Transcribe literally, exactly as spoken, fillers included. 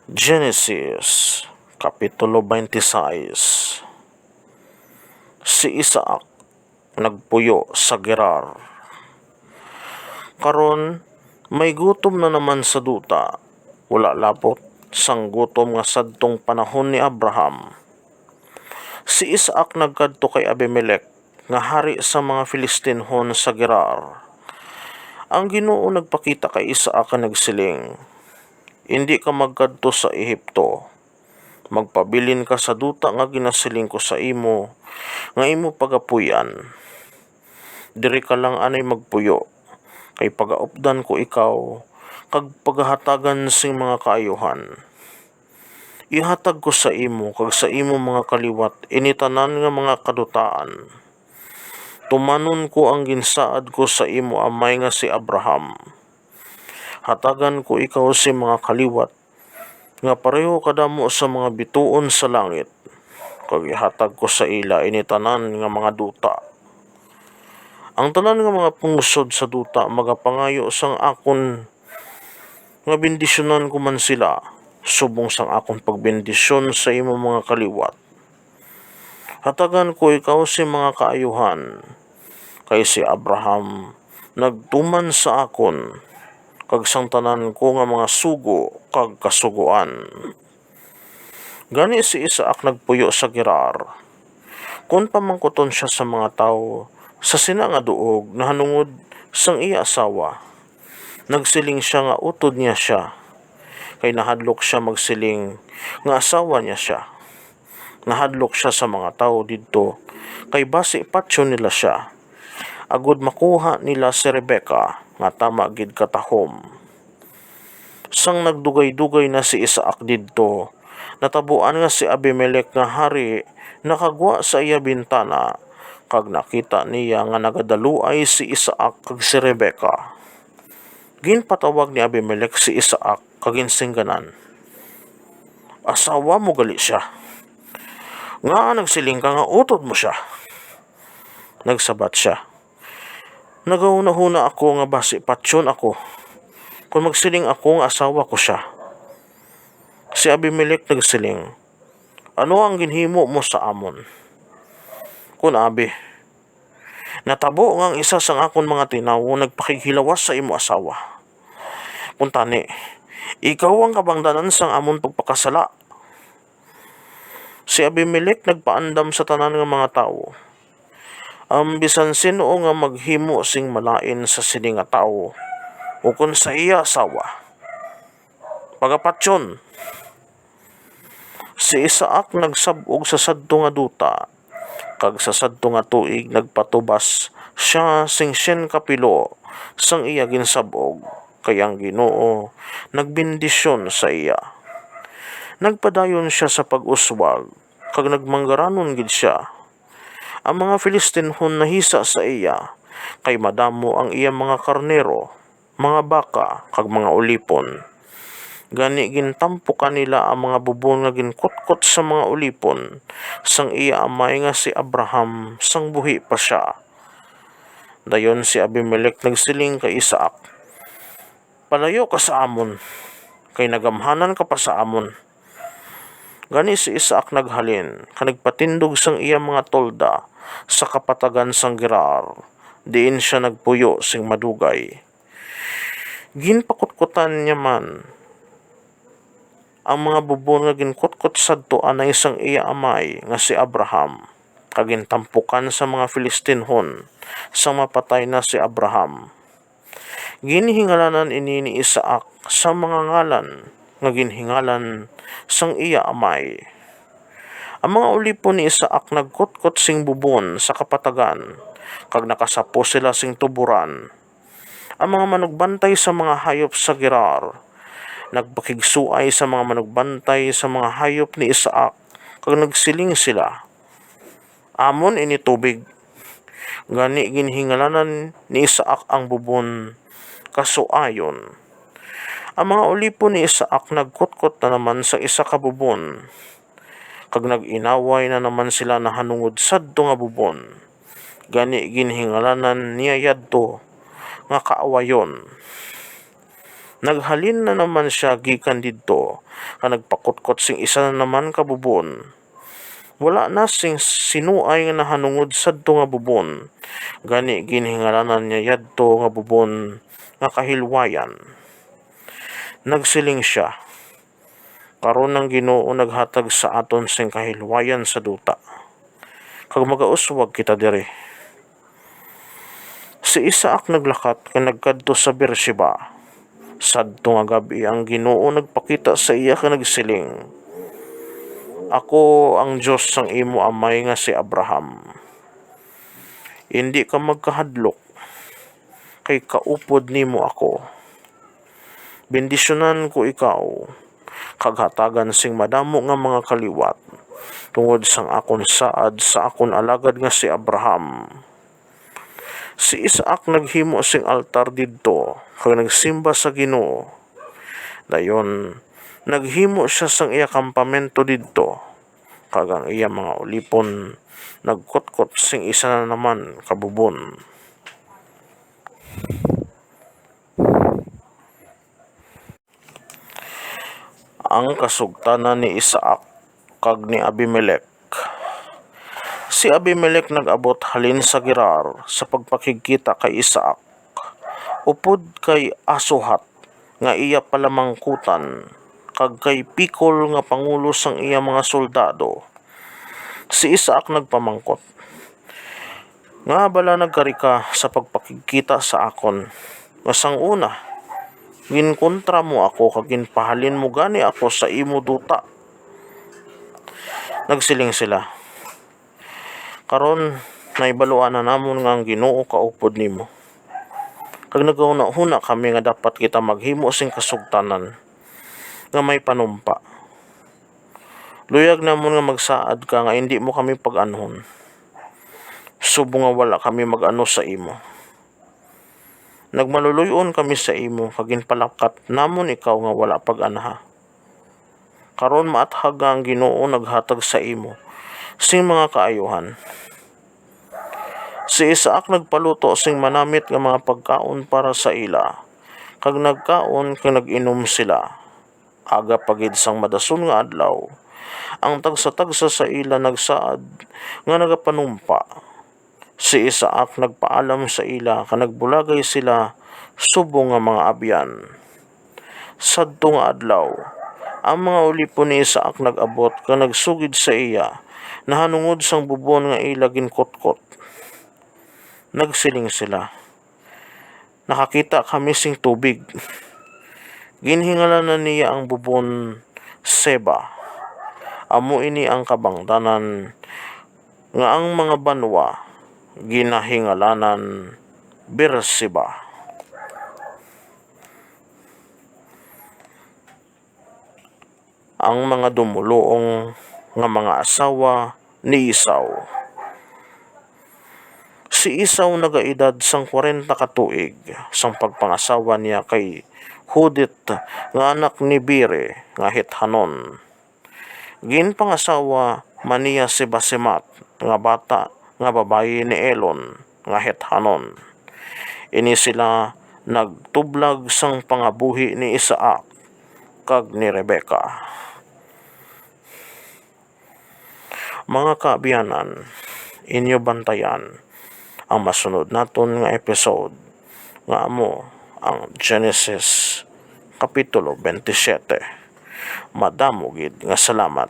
Genesis, Kapitulo twenty-six. Si Isaac nagpuyo sa Gerar. Karon, may gutom na naman sa duta, wala lapot sang gutom nga sadtong panahon ni Abraham. Si Isaac nagkadto kay Abimelec, nga hari sa mga Filistinhon sa Gerar. Ang Ginoo nagpakita kay Isaac nga nagsiling, "Indi ka magkadto sa Ehipto. Magpabilin ka sa duta nga ginasiling ko sa imo nga imo pagapuy-an. Diri ka lang anay magpuyo, kay pagaupdan ko ikaw kag pagahatagan sing mga kaayuhan. Ihatag ko sa imo kag sa imo mga kaliwat ini tanan nga mga kadutaan. Tumanon ko ang ginsaad ko sa imo amay nga si Abraham. Hatagan ko ikaw sing mga kaliwat nga pareho kadamo sa mga bituon sa langit, kag ihatag ko sa ila ini tanan nga mga duta. Ang tanan nga mga pungsod sa duta magapangayo sang akon nga bendisyonan ko man sila, subong sang akon pagbendisyon sa imo mga kaliwat. Hatagan ko ikaw sing mga kaayuhan, kay si Abraham nagtuman sa akon, kag sang tanan ko nga mga sugo kag kasugoan." Gani si Isaac nagpuyo sa Gerar. Kon pamangkuton sia sa mga tawo sa sina nga duog nahanungod sang iya asawa, nagsiling sia nga utod niya sia, kay nahadlok sia magsiling nga asawa niya sia. Nahadlok sia sa mga tawo didto, kay basi patyon nila sia, agod makuha nila si Rebecca nga tama gid katahom. Sang nagdugay-dugay na si Isaac didto, natabuan nga si Abimelec nga hari nakagwa sa iya bintana, kag nakita niya nga nagadaluay si Isaac kag si Rebecca. Ginpatawag ni Abimelec si Isaac kag ginsingganan, "Asawa mo gali sia? Ngaa nagsiling ka nga utod mo sia?" Nagsabat sia, "Nagahunahuna ako nga basi patyon ako kon magsiling ako nga asawa ko sia." Si Abimelec nagsiling, "Ano ang ginhimo mo sa amon? Kon abi, natabo nga ang isa sang akon mga tinawo nagpakighilawas sa imo asawa. Kuntani, ikaw ang kabangdanan sang amon pagpakasala." Si Abimelec nagpaandam sa tanan nga mga tawo, "Ang bisan sin-o nga maghimo sing malain sa sini nga tawo ukon sa iya asawa, pagapatyon." Si Isaac nagsab-og sa sadto nga duta, kag sa sadto nga tuig nagpatubas sia sing syen ka pilo sang iya ginsab-og, kay ang Ginoo nagbendisyon sa iya. Nagpadayon sia sa pag-uswag, kag nagmanggaranon gid sia. Ang mga Filistinhon nahisa sa iya, kay madamo ang iya mga karnero, mga baka, kag mga ulipon. Gani gintampukan nila ang mga bubon nga ginkutkot sa mga ulipon sang iya amay nga si Abraham sang buhi pa sia. Dayon si Abimelec nagsiling kay Isaac, "Palayo ka sa amon, kay nagamhanan ka pa sa amon." Gani si Isaac naghalin, kag nagpatindog sang iya mga tolda sa kapatagan sang Gerar, diin sia nagpuyo sing madugay. Ginpakutkutan niya man ang mga bubon nga ginkutkot sadto anay sang iya amay nga si Abraham, kag gintampukan sa mga Filistinhon sang mapatay na si Abraham. Ginhingalanan ini ni Isaac sa mga ngalan nga ginhingalan sang iya amay. Ang mga ulipon ni Isaac nagkutkot sing bubon sa kapatagan, kag nakasapo sila sing tuboran. Ang mga manugbantay sa mga hayop sa Gerar nagpakigsuay sa mga manugbantay sa mga hayop ni Isaac, kag nagsiling sila, "Amon ini tubig." Gani ginhingalanan ni Isaac ang bubon Kasuayon. Ang mga ulipon ni Isaac nagkutkot na naman sa isa ka bubon, kag nag-inaway na naman sila nahanungod sadto nga bubon. Gani ginhingalanan niya yadto nga Kaawayon. Naghalin na naman sia gikan didto, kag nagpakutkot sing isa na naman ka bubon. Wala na sing sinuay nga nahanungod sadto nga bubon, gani ginhingalanan niya yadto nga bubon nga Kahilwayan. Nagsiling sia, "Karon ang Ginoo naghatag sa aton sing kahilwayan sa duta, kag magauswag kita diri." Si Isaac naglakat kag nagkadto sa Beersheba. Sadto nga gab-i ang Ginoo nagpakita sa iya kag nagsiling, "Ako ang Dios sang imo amay nga si Abraham. Indi ka magkahadlok, kay kaupod nimo ako. Bendisyunan ko ikaw, kag hatagan sing madamo nga mga kaliwat, tungod sang akon saad sa akon alagad nga si Abraham." Si Isaac naghimo sing altar didto, kag nagsimba sa Ginoo. Dayon, naghimo sia sang iya kampamento didto, kag ang iya mga ulipon nagkutkot sing isa na naman ka bubon. Ang kasugtanan ni Isaac kag ni Abimelec. Si Abimelec nag-abot halin sa Gerar sa pagpakigkita kay Isaac, upod kay Asohat nga iya palamangkutan, kag kay Pikol nga pangulo sang iya mga soldado. Si Isaac nagpamangkot, "Ngaa bala nagkari ka sa pagpakigkita sa akon, nga sang una ginkontra mo ako kag ginpahalin mo gani ako sa imo duta?" Nagsiling sila, "Karon, nahibaluan na namon nga ang Ginoo kaupod nimo, kag naghunahuna kami nga dapat kita maghimo sing kasugtanan nga may panumpa. Luyag namon nga magsaad ka nga indi mo kami pag-anhon, subong nga wala kami mag-ano sa imo. Nagmaluloy-on kami sa imo, kag ginpalakat namon ikaw nga wala pag-anha. Karon, maathag nga ang Ginoo naghatag sa imo sing mga kaayuhan." Si Isaac nagpaluto sing manamit nga mga pagkaon para sa ila, kag nagkaon kag nag-inom sila. Aga pa gid sang madason nga adlaw, ang tagsa-tagsa sa ila nagsaad nga nagapanumpa. Si Isaac nagpaalam sa ila, kag nagbulagay sila subong nga mga abyan. Sadto nga adlaw, ang mga ulipon ni Isaac nag-abot kag nagsugid sa iya nahanungod sang bubon nga ila ginkutkot. Nagsiling sila, "Nakakita kami sing tubig." Ginhingalanan niya ang bubon Seba. Amo ini ang kabangdanan nga ang mga banwa ginahingalanan Beersheba. Ang mga dumuluong nga mga asawa ni Esau. Si Esau nagaedad sang kwarenta ka tuig sang pagpangasawa niya kay Judith nga anak ni Beeri nga Hethanon. Ginpangasawa man niya si Basemat nga bata nga babayi ni Elon nga Hethanon. Ini sila nagtublag sang pangabuhi ni Isaac kag ni Rebecca. Mga kaabyanan, inyo bantayan ang masunod naton nga episode, nga amo ang Genesis Kapitulo twenty-seven. Madamo gid nga salamat.